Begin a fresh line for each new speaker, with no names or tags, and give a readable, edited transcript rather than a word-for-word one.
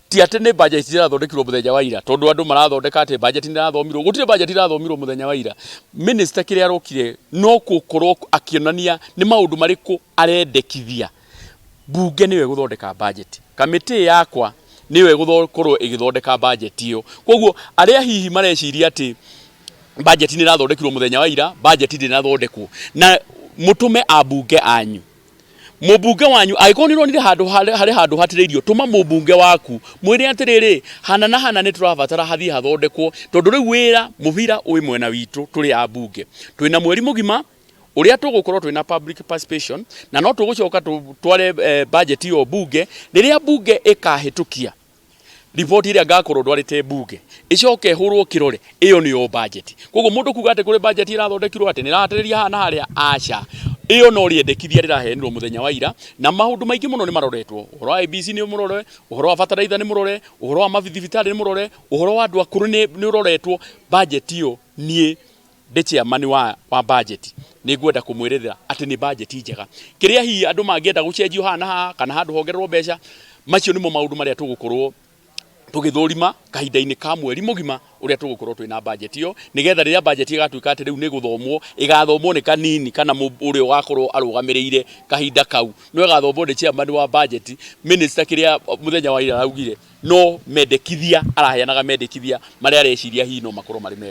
Ti atĩ nĩ budget irathondekirwo mũthenya wa ira, tondũ andũ marathondeka atĩ budget nĩ ĩrathomirwo. Gũtirĩ budget ĩrathomirwo mũthenya wa ira. Minister kĩrĩa arokire no gũkorwo akĩonania nĩ maũndũ marĩkũ arendekithia. Mbunge nĩyo ĩgũthondeka budget. Kamĩtĩ yakwa nĩyo ĩgũkorwo ĩgĩthondeka budget ĩyo. Koguo arĩa hihi mareciria atĩ budget nĩ ĩrathondekirwo mũthenya wa ira, budget ndĩnathondekwo. Na mũtũme ambunge anyu. Mũmbunge wanyu angĩkorwo nĩ ũronire handũ harĩ handũ hatĩrĩirio, tũma mũmbunge waku mwĩre atĩrĩrĩ, hana na hana nĩ tũrabatara hathiĩ hathondekwo, tondũ rĩu wĩra mũbira wĩ mwena witũ tũrĩ ambunge. Twĩna mweri mũgima ũrĩa tũgũkorwo twĩna public participation, na no tũgũcoka tũtware budget ĩyo mbunge, rĩrĩa mbunge ĩkahĩtũkia riboti ĩrĩa ngakorwo ndwarĩte mbunge ĩcoke ĩhũrwo kĩrore, ĩyo nĩyo budget. Koguo mũndũ kuga atĩ kũrĩ budget ĩrathondekirwo atĩ nĩ ĩrahatĩrĩria haha na harĩa, aca. Ĩyo no rĩendekithia rĩraheanirwo mũthenya wa ira, na maũndũ maingĩ mũno nĩ maroretwo. Ũhoro wa IEBC nĩ mũrore, ũhoro wa bataraitha nĩ mũrore, ũhoro wa mathibitarĩ nĩ mũrore, ũhoro wa andũ akũrũ nĩ ũroretwo. Budget ĩyo niĩ ndĩ chairman wa budget nĩ ngwenda kũmwĩrĩra atĩ nĩ budget njega. Kĩrĩa hihi andũ mangĩenda gũcenjio haha na haha kana handũ hongererwo mbeca, macio nĩmo maũndũ marĩa tũgũkorwo tũgĩthũrima kahinda-inĩ ka mweri mũgima ũrĩa tũgũkorwo twĩna budget ĩyo, nĩgetha rĩrĩa budget ĩgatuĩka atĩ rĩu nĩ gũthomwo, ĩgathomwo nĩ kanini kana ũrĩa ũgakorwo arũgamĩrĩire kahinda kau, no ĩgathomwo nĩ chairman wa budget. Minister kĩrĩa mũthenya wa ira araugire no mendekithia, araheanaga mendekithia marĩa areciria hihi no makorwo marĩ mega.